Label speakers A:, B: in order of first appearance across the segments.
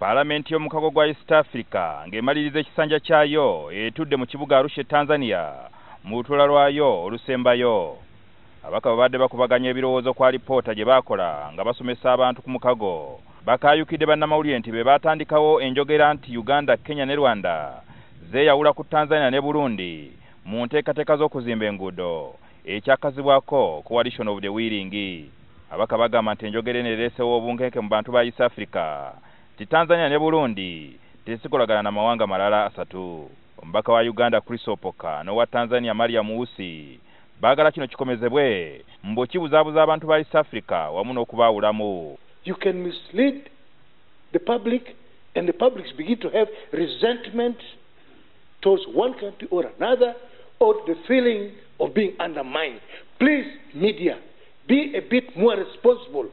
A: Paalamenti y'omukago gwa East Africa ng'emaliriza ekisanja kyayo etudde mu kibuga Arusha, Tanzania, mu lutuula lwayo olusembayo. Ababaka babadde bakubaganya ebirowoozo ku alipoota gye baakola nga basomesa abantu ku mukago. Bakaayukidde bannamawulire nti be baatandikawo enjogera nti Uganda, Kenya ne Rwanda zeeyawula ku Tanzania ne Burundi mu nteekateeka z'okuzimba enguudo ekyakazibwako Coalition of the Willing. Ababaka bagamba nti enjogera eno ereesewo obunkenke mu bantu ba East Africa nti Tanzania ne Burundi tezikolagana na mawanga malala asatu. Omubaka wa Uganda Chris Opoka n'owa Tanzania Maria Muusi baagala kino kikomezebwe mbu kibuzaabuza abantu ba East Africa wamu n'okubaawulamu.
B: You can mislead the public and the public begin to have resentment towards one country or another, or the feeling of being undermined. Please, media, be a bit more responsible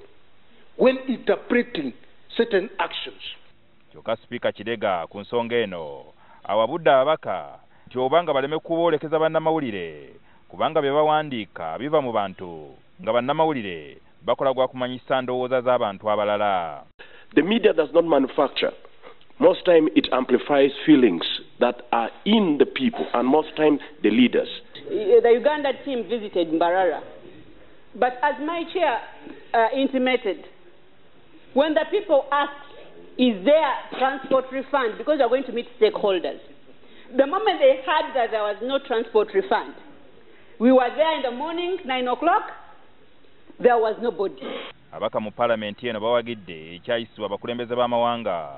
B: when interpreting certain actions.
A: Kyokka Sipiika Kidega ku nsonga eno awabudde ababaka nti obanga baleme kuboolekeza bannamawulire kubanga bye bawandiika biva mu bantu nga bannamawulire bakola gwa kumanyisa ndowooza z'abantu abalala.
C: The media does not manufacture. Most time it amplifies feelings that are in the people and most time the leaders.
D: The Uganda team visited Mbarara. But as my chair intimated, when the people asked, is there transport refund? Because we are going to meet stakeholders. The moment they heard that there was no transport refund, we were there in the morning, 9 o'clock, there was nobody.
A: Ababaka mu paalamenti eno bawagidde ekyayisibwa abakulembeze b'amawanga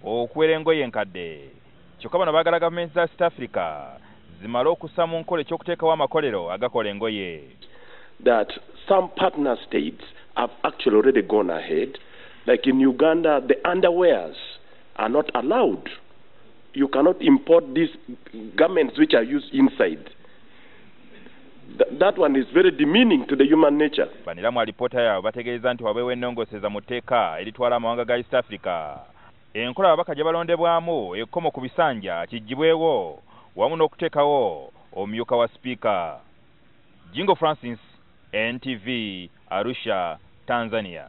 A: okuwera engoye enkadde. Kyokka bano baagala gavumenti za East Africa zimale okussa mu nkola eky'okuteekawo amakolero agakola engoye.
C: That some partner states have actually already gone ahead. Like in Uganda, the underwears are not allowed. You cannot import these garments which are used inside. That one is very demeaning to the human nature.
A: Bano era mu alipoota yaabwe bategeeza nti wabeewo ennongoosereza mu tteeka eritwala amawanga ga East Africa. Enkola ababaka gye balondebwamu ekkomo ku bisanja kiggyibwewo wamu n'okuteekawo omumyuka wa sipiika. Jingo Francis, NTV, Arusha, Tanzania.